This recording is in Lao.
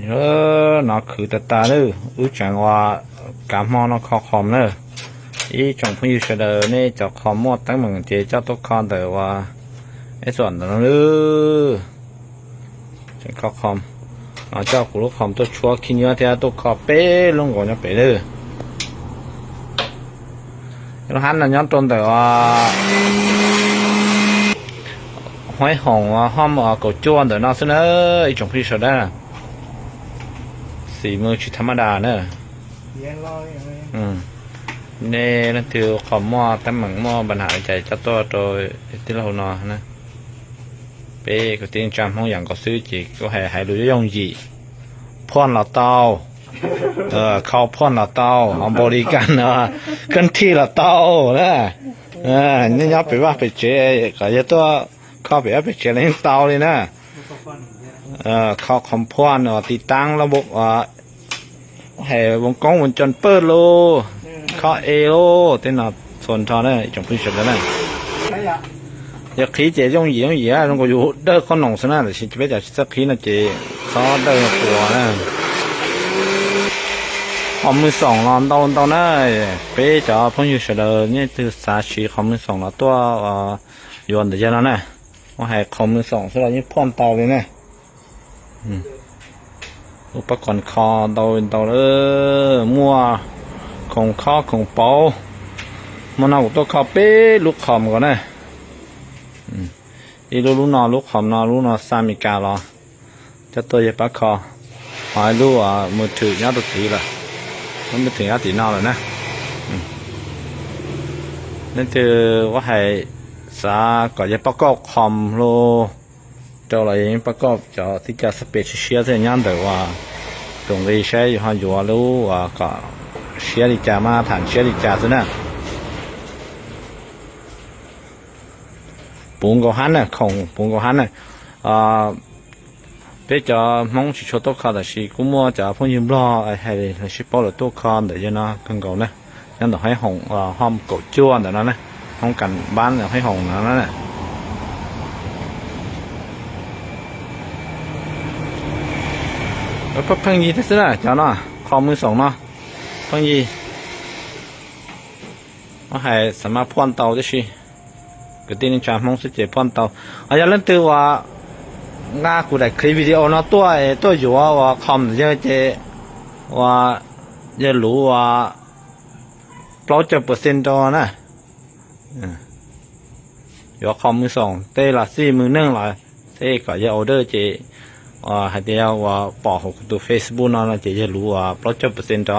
ເອີ ໜໍ່ຄືຕາຕາເດີ ອື ຈັ່ງວ່າກາມຮອນເນາະ ຄໍຄອມເດີ ອີ່ຈົງພະຍຸສະເດີເນ ເຈົ້າຄອມມົວຕັ້ງເມືອງເຈ ເຈົ້າຕົກຄອນເດີວ່າ ໄອ້ສວນເດີ ຈັ່ງຄໍຄອມ ເຈົ້າກູລູກຄອມຕົວຊົ່ວຂີ້ເຫຍື້ອແທ້ ຕົກຄອມເປລົງກໍຍັງເປເດີ ລະຫັນນະ ຍ້ອນຕົນເດີວ່າ ຫ້ອຍຫົງວ່າຫ້ອມເອົາເກົາຈົວເດີເນາະ ຊຶເນີ ອີ່ຈົງພະຍຸສະເດີ ສີມືຊິທຳມະດາເນີ ອືມ ເນ ນັ້ນຄືຄອມມົວ ແຕ່ມັນມົວບັນຫາໃຈເຈົ້າຕົວໂຕ ຕິລະຫົວນອນນະ ເປ້ ກະຕິງຈຳຫ້ອງຫຍັງກໍຊື້ຈິ ກໍໃຫ້ ໃຫ້ຮູ້ຢ່ອງຢີ ພວນລາວເຕົາ ເອີ ເຂົ້າພວນລາວເຕົາ ເອົາບໍລິການ ເອີ ເຄື່ອນທີ່ລາວເຕົານະ ເອີ ຍອມໄປວ່າໄປເຈ ກໍຢ່າຕົວ ເຂົ້າໄປວ່າໄປເຈແລ້ວຍັງເຕົາເລີຍນະ ເອີ ເຂົ້າຄອມພວນ ເອີ ຕິດຕັ້ງລະບົບ ເອີ ໃຫ້ວົງກ້ອງວົງຈອນເປີດໂລ ເຂົ້າເອໂລ ເຕັ້ນນະ ສົນທອນເດີ ອີ່ຈົງພະຍຸສະເດີນະ ຢາກຄີເຈ ຢອງຫຢີ ຢອງຫຢີ ອາ ມັນກໍຢູ່ເດີຂອງໜອງຊະນະ ຊິເປັນຈາກສັກຄີນະເຈ ຊອດເດີກົວນະ ຄອມມືສອງລອນເຕົາເຕົານະ ເປ້ຈາພະຍຸສະເດີ ນີ້ຄືສາຊີຄອມມືສອງລະຕົວ ເອີ ຢວນເດີຍະນະ ວ່າໃຫ້ຄອມມືສອງສະລັບນີ້ພວນເຕົາເລີຍນະ ອືມ ອຸປະກອນຄໍເຕົາເຕົາເດີ ມົວ ຂອງຄໍຂອງເປົາ ມັນເອົາຕົວເຂົ້າເປລຸກຄອມກ່ອນນະ ອືມ ອີລູລູນອ ລູກຄອມນອ ລູນອ ຊາມິກາລອ ຈະຕົວເຢັບປາກຄໍ ຫອຍລູ ອາ ມືຖືຍາດຕົວຕີລະ ມັນໄປເຖິງຍາດຕີນອລະນະ ອືມ ນັ້ນຄືວ່າໃຫ້ສາກໍຢາປະກອບຄອມໂລ ເຈົ້າລະຍັງປະກອບຈອຕິກາສະເປເຊຍ ເຊັ່ນຍາມໃດວ່າຕົງເອໃຊ້ຢູ່ຮອດຢູ່ວ່າ ຫຼືວ່າກໍເຊຍດີຈາ ມາດຕະຖານເຊຍດີຈາ ຊະນະ ປຸງກໍຫັນນະ ຂອງປຸງກໍຫັນນະ ອາ ເປັນຈາມອງຊິໂຊໂຕຄາດາຊິກຸມົວຈາພວກຍືມລໍໄອແຮເລຊິປອລໂຕຄານເດຍນະ ຄັງເກົານະ ຍັງຕ້ອງໃຫ້ຫ້ອງ ເອີ ຫ້ອມເກົາຈົວນະນະ ຫ້ອງການບ້ານໃຫ້ຫ້ອງນັ້ນນະ ເອີ ເພິ່ງຢີແທ້ຊິນະ ເຈົ້າເນາະ ຄອມມືສອງເນາະ ເພິ່ງຢີ ມາໃຫ້ສາມາດພວນເຕົາໄດ້ຊິ ກະຕິນຈາມອງຊິເຈພວນເຕົາ ອາ ຢ່າລືມຕື່ວ່າ ງາກູໄດ້ຄລິບວິດີໂອເນາະ ຕົວ ຕົວຢູ່ວ່າ ວ່າຄອມເຢີເຈ ວ່າ ຢ່າຮູ້ວ່າ ເປົ່າເຈົ້າເປີເຊັນໂຕນະ ເອີ ຢູ່ຄອມມືສອງ ເຕລະສີ່ໝື່ນໜຶ່ງລະ ເຕກໍຢ່າອໍເດີເຈ ອາ ໃຫ້ແຕ່ວ່າປໍກຂອງຕູເຟສບຸກເນາະ ເຈຢ່າຮູ້ວ່າເປົ່າເຈົ້າເປີເຊັນໂຕ